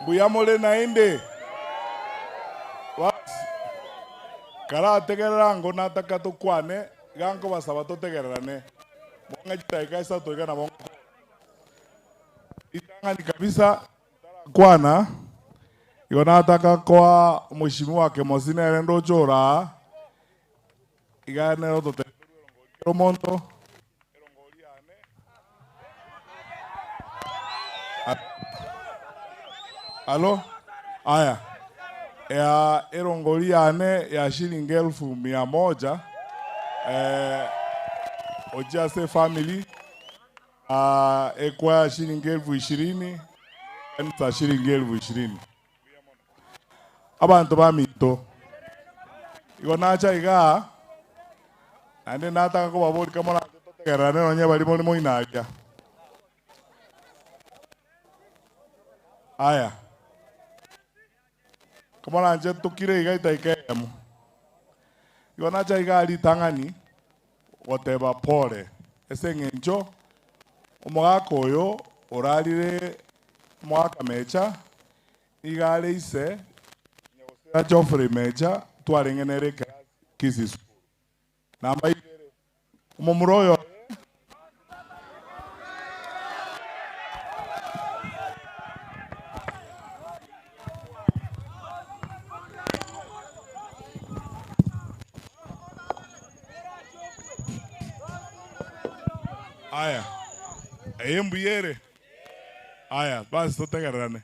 Mbuya more naende? Basi, karategerera ango nataka tokwane, iga nkobasaba totegererane. Mong'e chidaeka isato iga nabo ngokora. Ritang'ani kabisa ntarakwana, igo nataka koa Mheshimiwa Kemosi nere ndoche ore aa, iga nere ototebia torue erongori kera omonto, erongori yane. Alo? Aya, ya erongori yane ya shilingi elfu mia moja eh, ochia ase efamily ah, ekwaya shilingi elfu ishirini, ekanisa shilingi elfu ishirini. Abanto baminto, igo nacha igaa, naende nataka kobaboria kamoranche totegererane nonye baria more moino aria. Aya, kamoranche tokire iga edaika eyemo. Igo nacha igaa ritang'ani goteba pole ase eng'encho omogaka oyo orarire omogaka Mecha nigo are ise nyagosira Geoffrey Mecha twarenge nere ekerasi Kisii School. Namba ibere, omomura oyo oye. Aya, eye mbuya ere? Aya, basi totegererane.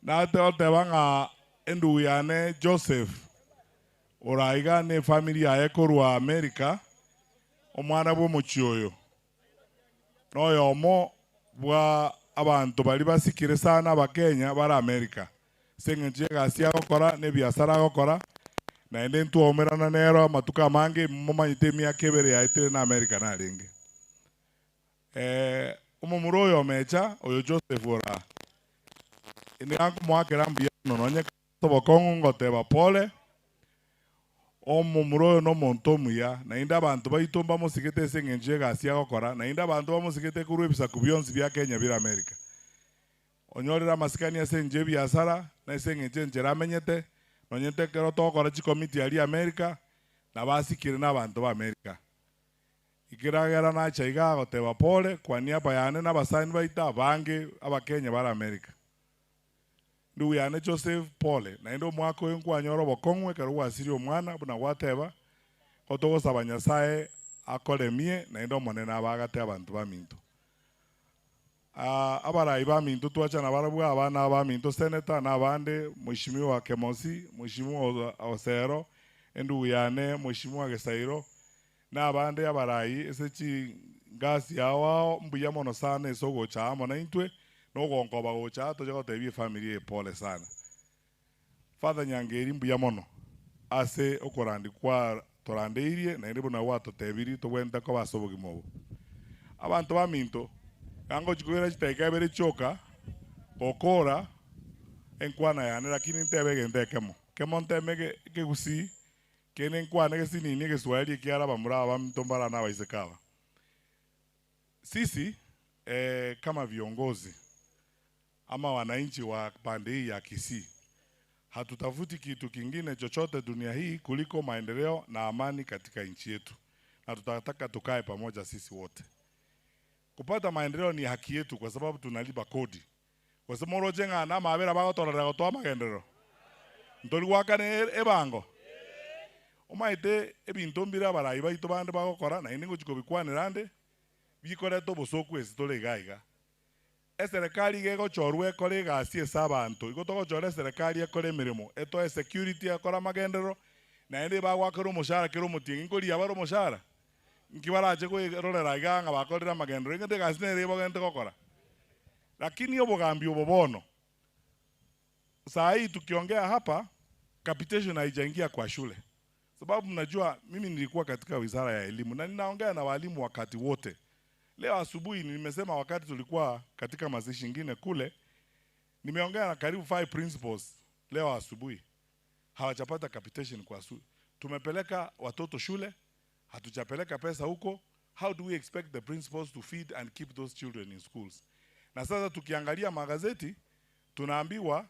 Nate goteba ng'a endugu yane Joseph ore aiga ne efamiri yaye korwa America, omwana bw'omochie oyo, noyomo bwa abanto baria basikire sana Abakenya bare America, ase eng'encho y'egasi agokora na ebiasara agokora, naende ntwaumerana nero amatuko amange, momanyete emiaka ebere yaetire na America narenge. Omomura oyo omecha, oyo Joseph ore aa, nigo nkomoakera mbuya mono, nonye ase obokong'u ngoteba pole, omomura oyo nomonto omuya, naende abanto baito mbamosigete ase eng'encho y'egasi agokora, naende abanto bamosigete korwa ebisaku bionsi bia Kenya bire America. Onyorire amasikani ase enchera y'ebiasara, na ase eng'encho enchera amenyete, nonye ekero togokora chikomiti aria America, nabo asikire nabanto ba America. Ekeragera nacha iga agoteba pole kwa niaba yane na abasani baito abange Abakenya bare America. Ndugu yane Joseph, pole, naende omwaka oyo nkwanyora obokong'u ekero gwasirie omwana buna gwateba, ko togosaba Nyasae akoremie naende Omonene abagate abanto baminto. Abarai baminto twacha nabarabwo abana abaminto senator na abande, Mheshimiwa Kemosi, Mheshimiwa Osero, endugu yane Mheshimiwa Gesairo, na abande abarai ase chingasi ao ao, mbuya mono sana ase ogocha amo naintwe, na ogonkoba gocha aa toche gotebia efamiri eye pole sana. Father Nyangeri mbuya mono ase okorandia kwa torandeirie naende buna gwatotebirie tobwenerete koba ase obogima obo. Abanto baminto, iga ngochia koira chidakika ibere chioka gokora enkwana yane lakini ntebe egento ekemo, ekemo nteme ekegusii Kende nkwane gesinini egeswahili ekiagera abamura aba baminto mbare nabaiseke aba. Sisi eh, kama viongozi ama wananchi wa pande hii ya Kisii hatutafuti kitu kingine chochote dunia hii kuliko maendeleo na amani katika nchi yetu, na tutataka tukae pamoja sisi wote. Kupata maendeleo ni haki yetu kwa sababu tunalipa kodi. Gose moroche ng'a namabera bagotororera gotoa amagenderero? Ntori goakana ebango? Omanyete ebinto mbire abarai baito bande bagokora, naende ngochia kobikwanera ande, bikoreta obosooku ase tore iga iga. Eserekari iga egochorwa ekore egasi ase abanto, igo togochora eserekari ekore emeremo, etoe esecurity ekore amagenderero, naende bagoakera omoshahara kera omotienyi. Nkoria bare omoshahara? Nki barache koirorera iga ng'a bakorire amagenderero? Egento egasi nere bagente gokora. Lakini obogambi obo bono, saa hii tukiongea hapa, capitation haijaingia kwa shule. Sababu mnajua mimi nilikuwa katika wizara ya elimu na ninaongea na walimu wakati wote. Leo asubuhi nimesema wakati tulikuwa katika mazishi ingine kule, nimeongea na karibu five principals leo asubuhi. Hawajapata capitation kwa su. Tumepeleka watoto shule, hatujapeleka pesa huko. How do we expect the principals to feed and keep those children in schools? Na sasa tukiangalia magazeti. Tunaambiwa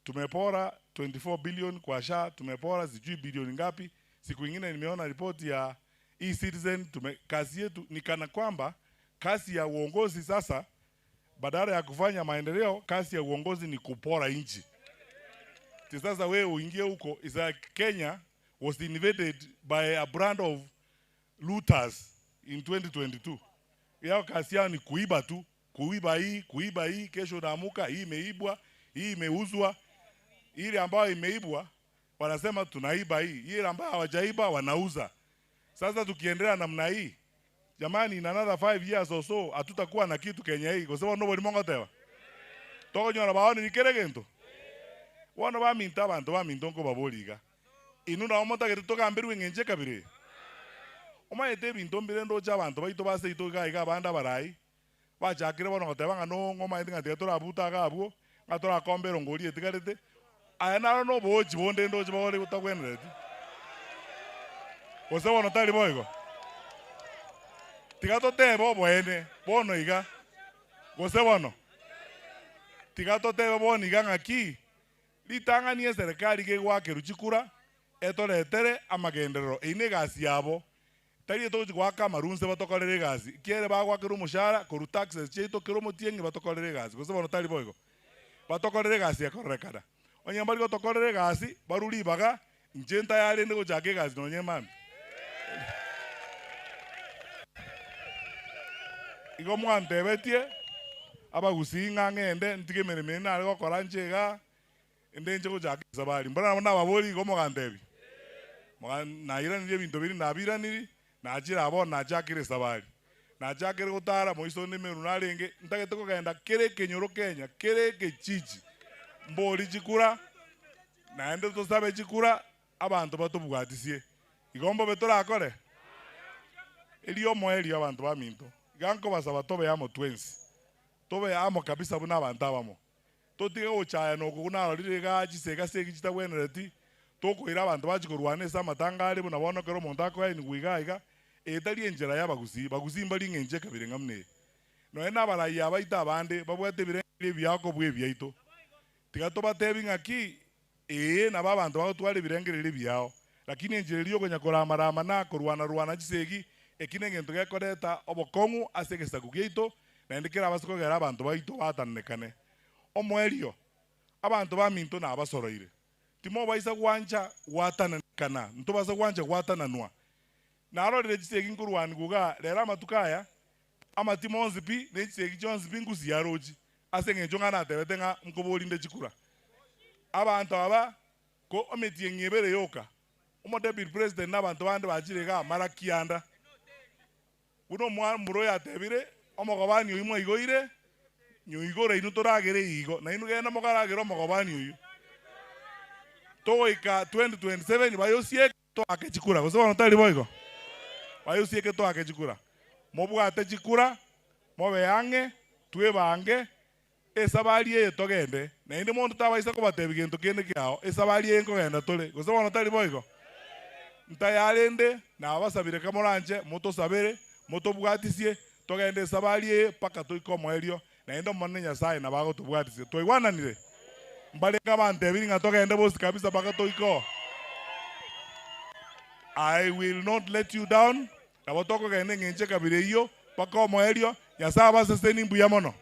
tumepora 24 billion kwa SHA, tumepora sijui bilioni ngapi. Siku ingine nimeona ripoti ya eCitizen. Kazi yetu ni kana kwamba kazi ya uongozi sasa, badala ya kufanya maendeleo, kazi ya uongozi ni kupora nchi. Sasa wewe uingie huko, is like Kenya was invaded by a brand of looters in 2022. Yao kazi yao ni kuiba tu, kuiba hii, kuiba hii, kesho naamuka hii imeibwa, hii imeuzwa. Ile ambayo imeibwa wanasema tunaiba hii, ile ambayo hawajaiba wanauza. Sasa tukiendelea namna hii, jamani, in another 5 years or so hatutakuwa na kitu Kenya hii, kwa sababu nobody mongotewa tokonyora baoni nikere gento bono baminto abanto baminto nkobaboriga inwe nabo motagete togamberwe eng'encho ekabere omanyete ebinto mbire ndoche abanto baito base ito iga iga abande abarai bachakire bono goteba ng'a nong'o omanyete ng'a tiga torabuta iga abwo ng'a torakomba erongo eria etigarete aya naro na oboochi bonde ndoche bagore botagwenereti gose bono tari boigo tiga totebe oboene bono iga gose bono tiga totebe bono iga ng'aki ritang'ani eserekari kegoakerwa chikura etoretere amagenderero eyio na egasi yabo Tari etogochia goaka amarunse batokorere egasi, ekiagera bagoakerwa omoshahara korwa taxes chiaito kera omotienyi batokorere egasi, gose bono tari boigo? Batokorere egasi ekororekana. Onye mbari gotokorera egasi, barwe ribaga, inche ntayarende gochaka egasi nonye mambia. Igo mwantebetie, abagusii ng'a ng'ende ntige emeremo eye nare gokora inche igaa, Ende inche gochaka esabari. Mbora nabo nababorie igo mogantebie? Moga nairanirie ebinto biria nabiranirie, nachire aa bono nachakire esabari. Nachakire gotara moiso onde emerwe narenge, ntagete kogenda kera ekenyoro Kenya, kera ekechiji, mborie chikura, naende tosabe chikura, abanto batobwatisie. Igo mbobe torakore? Erio omoerio abanto baminto, iga nkobasaba tobe amo twensi, tobe amo kabisa buna abanto abamo. Totige gochayana oko narorire igaa chisegi ase egi chitagwenereti, tokoira abanto bachie korwana ase amatanga are buna bono ekero omonto akoenigwa iga iga, eye tari enchera y'abagusii, bagusii mbari eng'encho ekabira eng'a buna eye. Nonya na abaraiya abaito abande babwate ebirengererio ebiya kobua ebiaito. Tiga tobatebi ng'aki ee nabo abanto bagotwara ebirengererio ebiao, lakini enchera eria okonya korama-rama na korwana-rwana chisegi, eki negento gekoreta obokong'u ase egesaku giaito, naende kerabase kogera abanto baito baatananekane. Omoerio, abanto baminto nabasoroire, timobaisa gwancha gwatananekana, ntobasa gwancha gwatananwa. Narorire chisegi nkorwanigwa igaa rero amatuko aya, amatimo onsi pi, ne chisegi chionsi pi nkusiarochi, ase engencho ng'a natebete ng'a nkoborinde chikura. Abanto aba ko emetienyi ebere yoka, omodeputy president na abanto bande bachire igaa mara kianda. Buna omwamura oyo atebire, Omogobani oyio mwaigoire, nyoigore inwe toragere igo, na inwe genda mokaragere omogobani oyio. Togoika 2027 bayosieke toake chikura, gose bono tari boigo? Bayosieke toake chikura. Mobwate chikura, mobe ang'e, twebange, esabari eye togende, naende monto tabaisa kobatebia gento kende kiao, esabari eye nkogenda tore, gose bono tari boigo? Ntayarende, nabasabire kamoranche, motosabere, motobwatisie, togende esabari eye mpaka toike omoerio, naende Omonene Nyasae nabo agotobwatisia. Twaigwananire? Mbarenge abantebirie ng'a togende bonsi kabisa mpaka toike oo. I will not let you down, nabo tokogenda eng'encho ekabira eyio mpaka omoerio, Nyasae abasesenie mbuya mono.